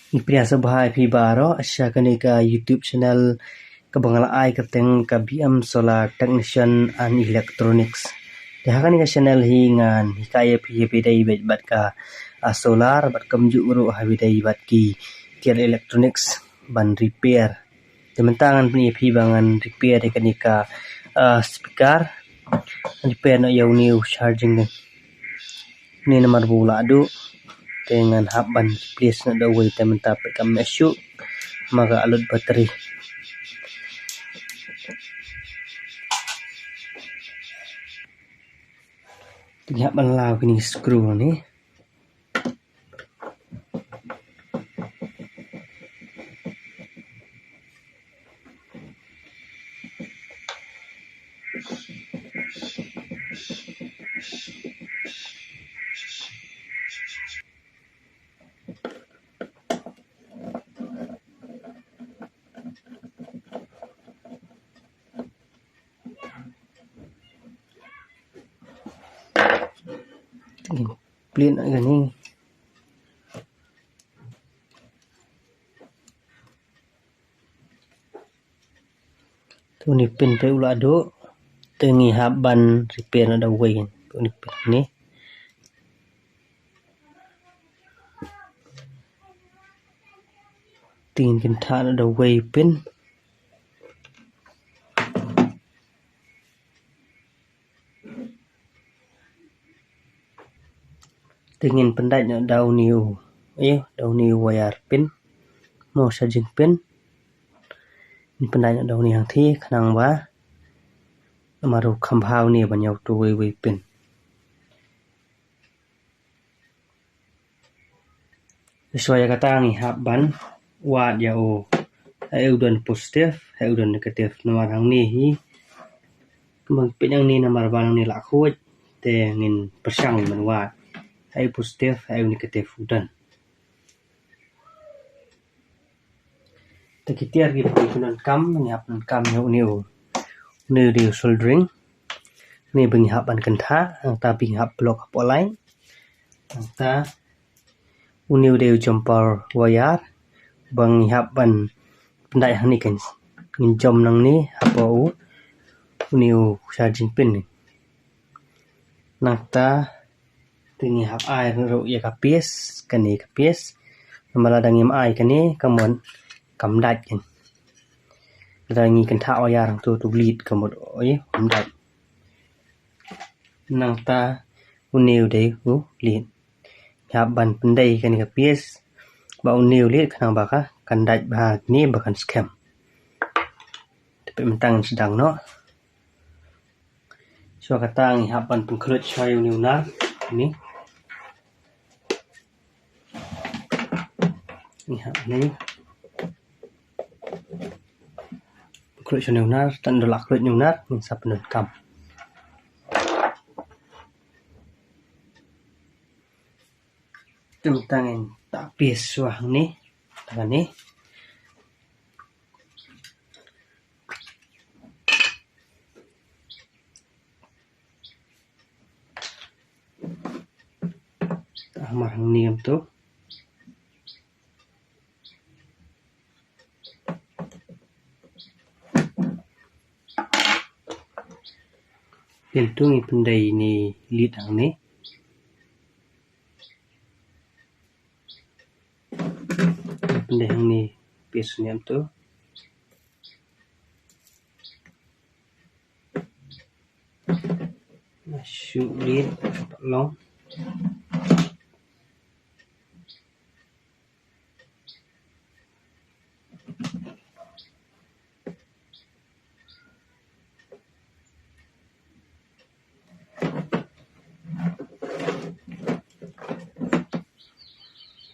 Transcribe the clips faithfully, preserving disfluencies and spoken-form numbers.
Ngi pdiang sngewbha ïa phi baroh sha kane ka YouTube channel kaba nga la ai kyrteng ka B M Solar Technician and Electronics. Te ha kane ka channel hi ngan hikai ïa phi ïa ba dei bad ka, ah, solar bad kumjuh ruh ha ba dei bad ki tiar electronics ban repair. Te mynta ngan pyni ïa phi ba ngan repair ïa kane ka, ah, speaker. Ngan repair noh ïa une u charging ne. Une namar ba u la duh. Te ngan hap ban replace noh da uwei te mynta peit kam mih shuh. Ma ka lut battery. Te ngi hap ban law kine screw ne. Te ngin plie noh ïa kane. Te une u pin te u la duh. Te ngi hap ban repair noh da uwei. Une u pin ne. Te ngin kynthah noh da uwei u pin. Te ngin pyndait noh da une u, eh, da une u wire pin. Mo charging pin. Ngin pyndait noh da une hangthie khnang ba namar u kham bha une ban ïa uto uwei uwei u pin. Shuwa ïa kata ngi hap ban wad ïa u, haei u don positive, haei u don negative. Namar hangne hi, kumba peit hangne namar ba hangne la khuid, te ngin pyrshang ban wad haei u positive, haei u negative u don. Te ki tiar kiba ngi pyndonkam, ngi hap pyndonkam ïa une u, une u dei u soldering. Une ba ngi hap ban kynthah, nangta ba ngi hap block hapoh line. Nangta une u dei u jumper wire ba ngi hap ban pyndait hangne, kan ngin jom nangne hapoh u, une u charging pin ne. Nangta te ngi hap ai ruh ïa ka piece, kane ka piece. Namar lada ngim ai kane ka mut kam dait kan. Lada ngi kynthah wire hangto te u lead ka mut, oi, kam dait. Nangta une u dei u lead. Ngi hap ban pyndei kane ka piece bad une u lead khnang ba ka kan dait bha ne ba kan skhem. Te peit mynta ngan sdang noh. Shuwa kata ngi hap ban pynkhluit shuwa ïa une u nar. Une. Ngi hap ne. Pynkhluit shuwa une u nar, tang da la khluit une u nar, ngin sa pyndonkam. Te mynta ngin tah piece shuwa hangne. Tang hangne. Tah mar hangne kumto. Pyntu ngi pyndei ine i lead hangne. Ngi pyndei hangne piece ne kumto. Nga shu lead long.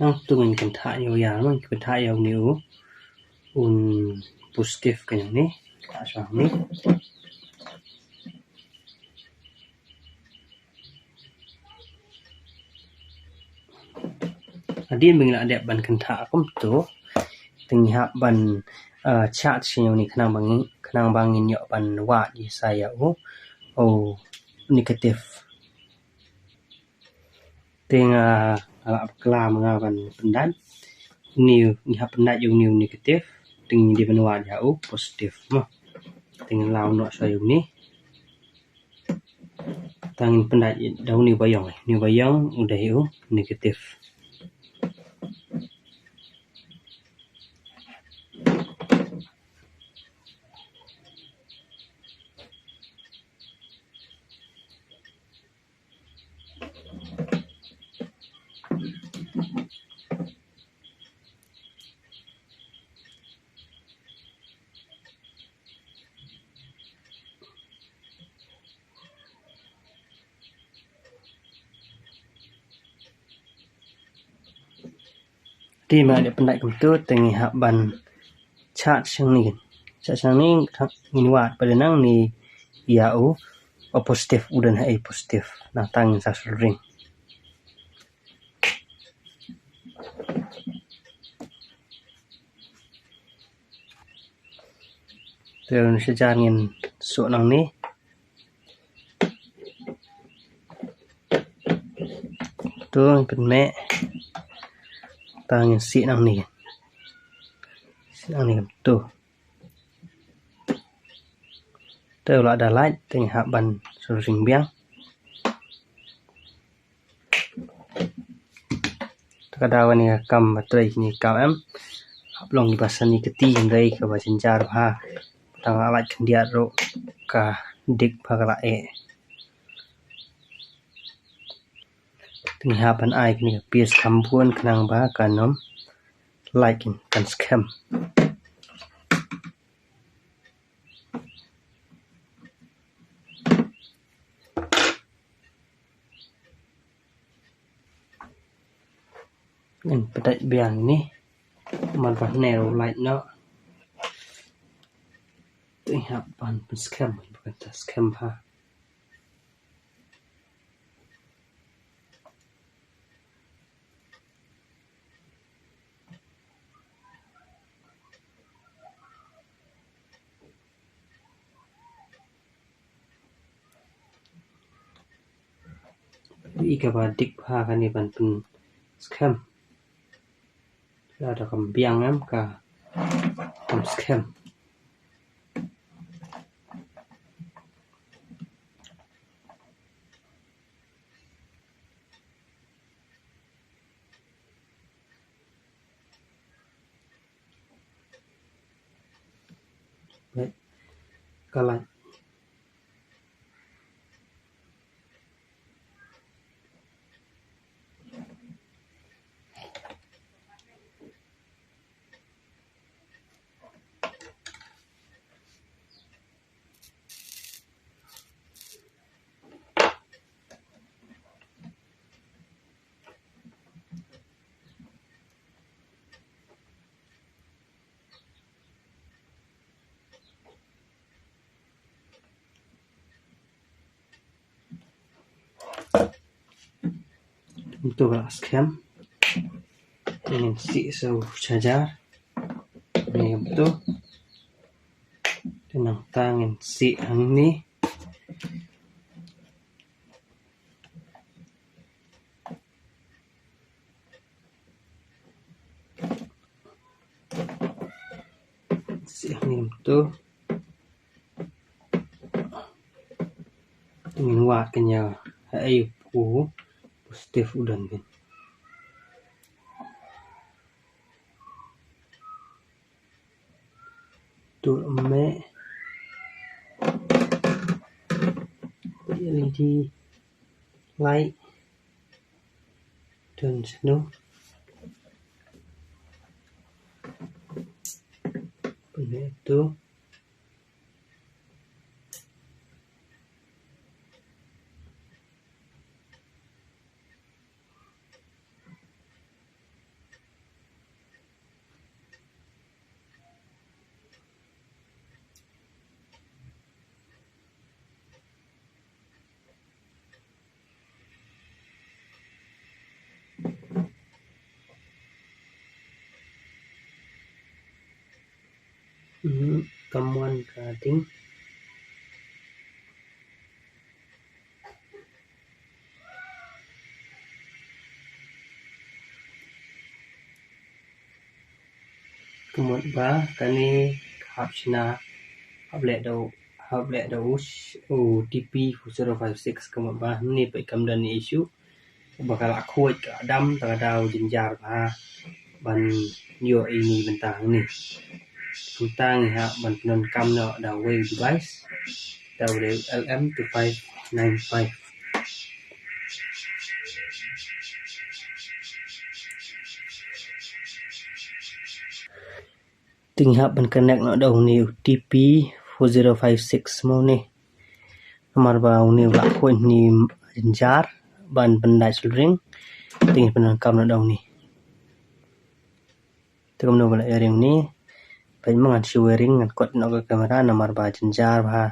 Nangta ngin kynthah ïa u ïa, ngin kynthah ïa une u, un positive ka ïa une. Kynthah shuwa une. Hadien ba ngi la dep ban kynthah kumto, te ngi hap ban, eh, charge ïa une khnang ba ngin, khnang ba ngin ïoh ban wad ïa sa ïa u, u negative. Te nga la bakla ma nga ban pyndait. une, ngi hap pyndait ïa une u negative, te ngi dei ban wad ïa u positive mo. Te ngin law noh shuwa ïa une. Tang ngin pyndait da une ba ïong, une ba ïong u dei u negative. Te ma dei pyndait kumtu te ngi hap ban chart shane. Chart shane ngin wad pat dei nang ne ïa u, u positive u don ha ei positive. Nangta ngin sa soldering. Te ruh sha jar ngin suh nangne. To ngin pynmeh. Te ngin sih nangne. Sih nangne to. Te u la da lait te ngi hap ban soldering biang. Te ka daw kane ka kam ba trei kine ki kam em, hap long kiba sani kti hynrei kaba jynjar bha. Tang la lait khyndiat ruh ka dik bha ka la eh. Te ngi hap ban ai kane ka piece kham bun khnang ba kan ym lait, kan skhem. Ngin pyndait biang ine. Namar ba hynrei u lait noh. Te ngi hap ban pynskhem ba kan skhem bha. Ïa kaba dik bha kane ban pynskhem. Lada kam biang em ka kam skhem. Right. Ka lait. Kumto ba la skhem. Te ngin sih sa u charger. Ngin kumto. Te nangta ngin sih hangne. Sih hangne kumto. Ngin wad kane haei u positive u don phin. To meh. L E D light. Don snu. Pynmeh to. Hmm, kam wan ka ding. Ka mut ba kane ka hap shna, hap leh da u, hap leh da u sh-, u T P four zero five six, ka mut ba hangne peit kam don issue. Ba ka la khuid ka dam, ta ka daw jynjar bha ban ïoh ïa ine i bynta hangne. Kumta ngi hap ban pyndonkam noh da uwei u device, da u dei u L M two five nine five. Te ngi hap ban connect noh da une u T P four zero five six mo une. Namar ba une u la khuid une jynjar ban pyndait soldering. Te ngi pyndonkam noh da une. Te kumno ban leh wiring une. Peit mo, ngan shu wiring, ngan kot noh ka camera namar ba jynjar bha ha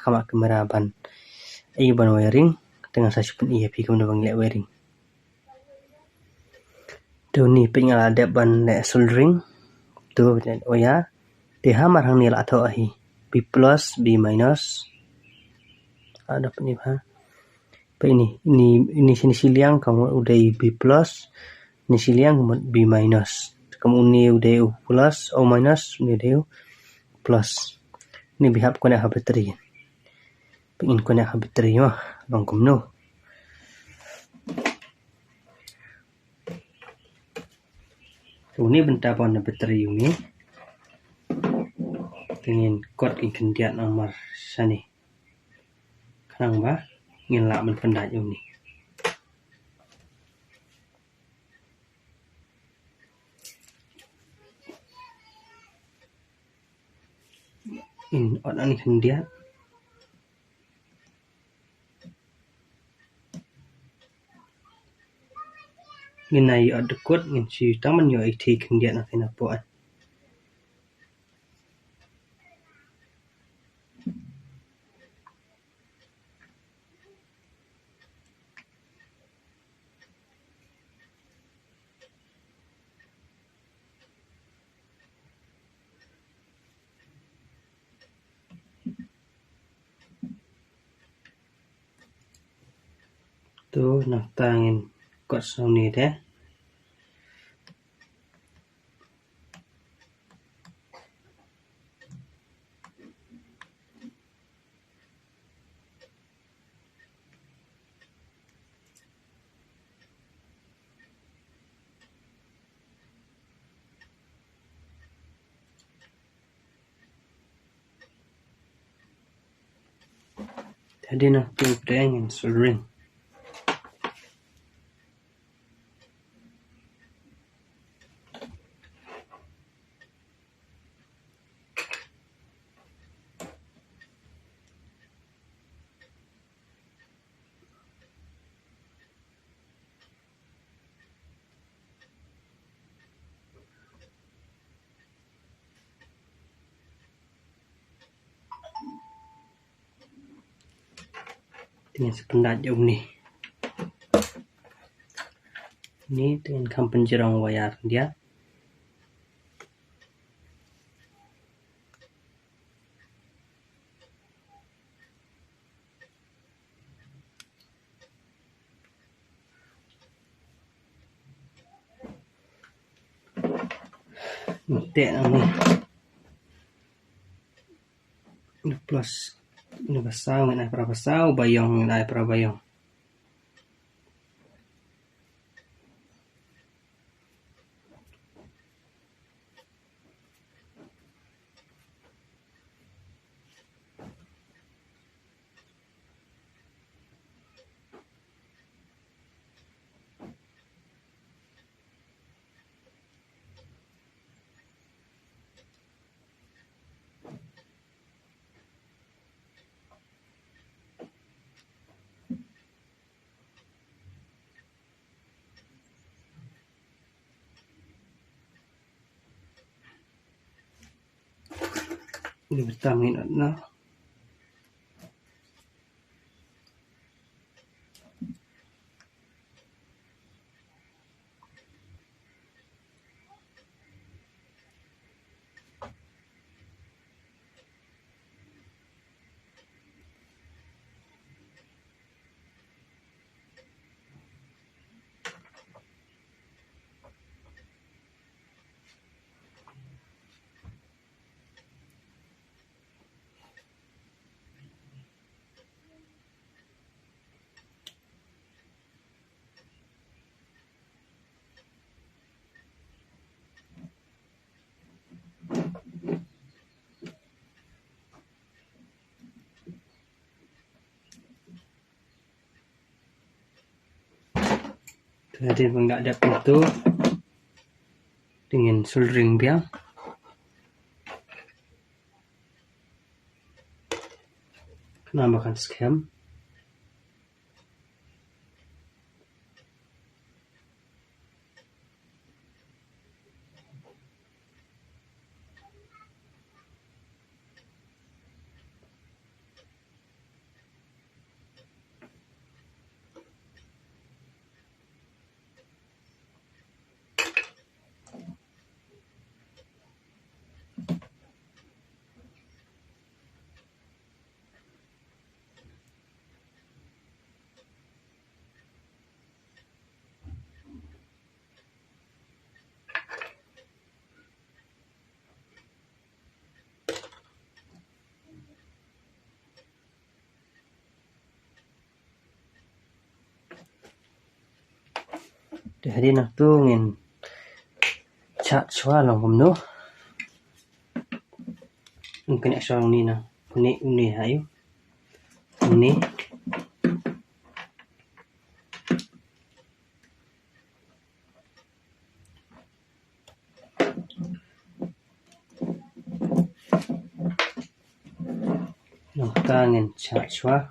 khmat camera ban, ïa ban wiring. Te ngan sa shu pyni ïa phi kumno ban leh wiring. Te une peit nga la dep ban leh soldering. Te, oh ïa. Te hamar hangne la thoh hi. B plus, B minus. Ah, dep ni ha. Peit ine, ine, ine shini shiliang ka mut u dei B plus, ine shiliang ka mut B minus. Ka mut une u dei u plus, u minus, une u dei u plus. Une ba hap connect ha battery. Peit ngin connect ha battery mo, long kumno. Te une bynta ban na battery une. Te ngin kot, ngin khyndiat namar shane. Khnang ba ngin lah ban pyndait ïa une. Ngin ot, ngin khyndiat. Ngin ai ot dkut, ngin shu tang ban ïoh ïa ki khyndiat na kine por. To, nangta ngin kot sa une te. Te hadien nangta ngin soldering. Te ngin sa pyndait ïa une. Une te ngin kham pynjrong wire khyndiat. Te nangne. Une plus, une ba saw ngin ai para ba saw, ba ïong ngin ai para ba ïong. Une ba tam ngin ot noh. Te hadien ba nga la dep kumto, te ngin soldering biang. Khnang ba kan skhem. Te hadien nangto ngin chad shuwa long kumno. Ngin kane shuwa long ni na. Une, une ha ïu. Une. Nangta ngin chad shuwa.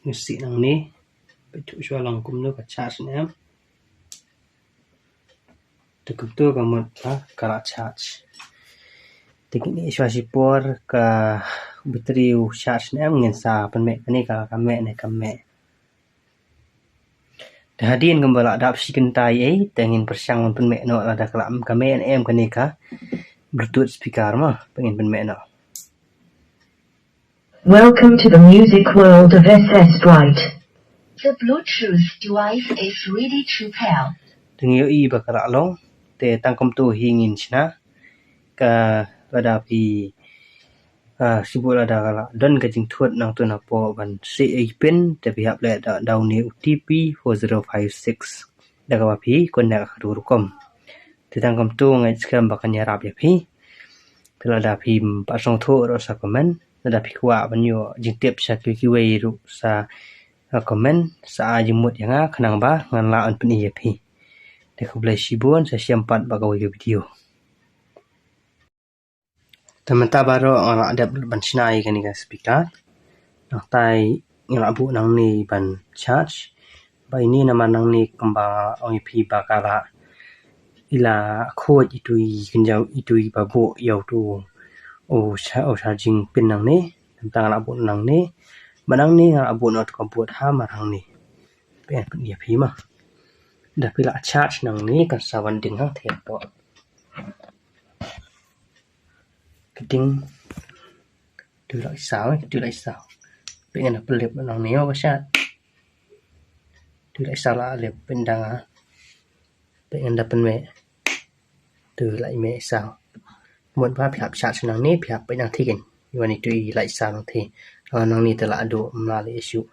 Ngin sih nangne. Peit shuwa long kumno ka charge ne em. Te kumto ka mut ba ka la charge. Te kine shuwa shipor ka battery u charge ne em, ngin sa pynmih kane ka, ka mih ne kam mih. Te hadien kumba la dap shi kynta ei, te ngin pyrshang ban pynmih noh lada ka la, ka mih ne em kane ka Bluetooth speaker mo, ba ngin pynmih noh. Welcome to the music world of S S Bright. The Bluetooth device is ready to pair. Te ngi ïohi ba ka la long, te tang kumto hi ngin shna. Ka lada phi, ah, shu bud lada ka la don ka jingthut nangto napoh ban sih ei pin, te phi hap leh da, da une u T P four zero five six. Da kaba phi connect ha kato ka rukom. Te tang kumto nga ngeit skhem ba kan ïarap ïa phi. Te lada phim pat sngewthuh ruh sa comment, lada phi kwah ban ïoh jingtip sha kiwei kiwei ruh sa, ah, comment, sa ai jingmut ïa nga khnang ba ngan lah ban pyni ïa phi. Te khublei shibun, sa shem pat bad kawei ka video. Te mynta baroh nga la dep ban shna ïa kane ka speaker. Nangta nga la buh nangne ban charge. Ba ine namar nangne kumba ong ïa phi ba ka la, i la khuid itu i kynjau itu i ba buh ïa uto u cha-, u charging pin nangne. Nangta nga la buh nangne. Ba nangne nga la buh noh uto ka bud ha mar hangne. Peit ïa phi ma. Da phi la charge nangne kan sa wan ding hangthie hapoh. Ka ding. Tu la i saw, tu la i saw. Peit ngan da pynlip nangne ïa ka shad. Tu la i saw la lip pynda nga. Peit ngan da pynmih. Tu la i mih i saw. Mut ba phi hap charge nangne, phi hap peit nangthie kein. Ïa wan itu i la i saw nangthie. Nangne te la duh, ym lah leh issue.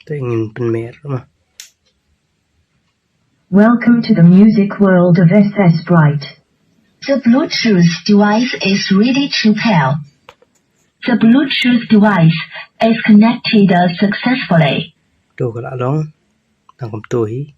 Te ngin pynmih ruh ma. Welcome to the music world of S S Bright. The Bluetooth device is ready to pair. The Bluetooth device is connected successfully. To ka la long, tang kumto hi.